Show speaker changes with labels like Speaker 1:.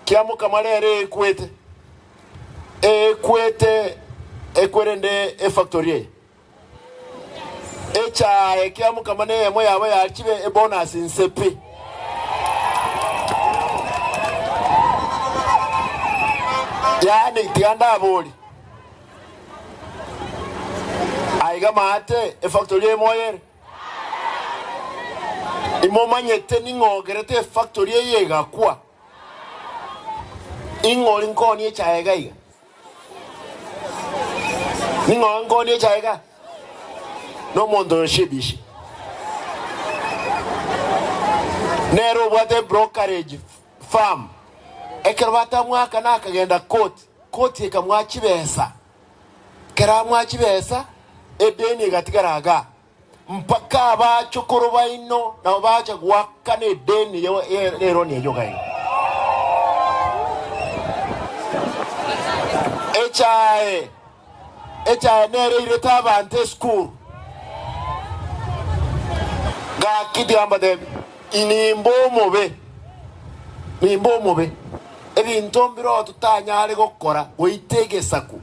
Speaker 1: Kiamokama rero ekwete, ekwete ekwerende efactory eye. Echae kiamokama neyemo yabo yachibe ebonus inse pi. Yaani tiga ndabori aiga maate efactory eye moyere. Imomanyete ning'o ogerete efactory eye egakwa? Ing'o ore nkoonia echae iga iga? Ning'o nkoonia echae iga? Nomonto oyo Shibishi. Nere obwate ebrokerage firm. Ekero batamwakana akagenda court, court ekamwaa chibesa. Ekero amwaa chibesa, edeni egatigara igaa. Mpaka abachokoro baino nabo bacha goakana edeni y'eroni eyio iga iga. Echae, echae nere eirete abanto esukuru. Gaki tiga mbatebi, nimbe omobe, nimbe omobe. Ebinto mbiroo totanyare gokora goita egesaku.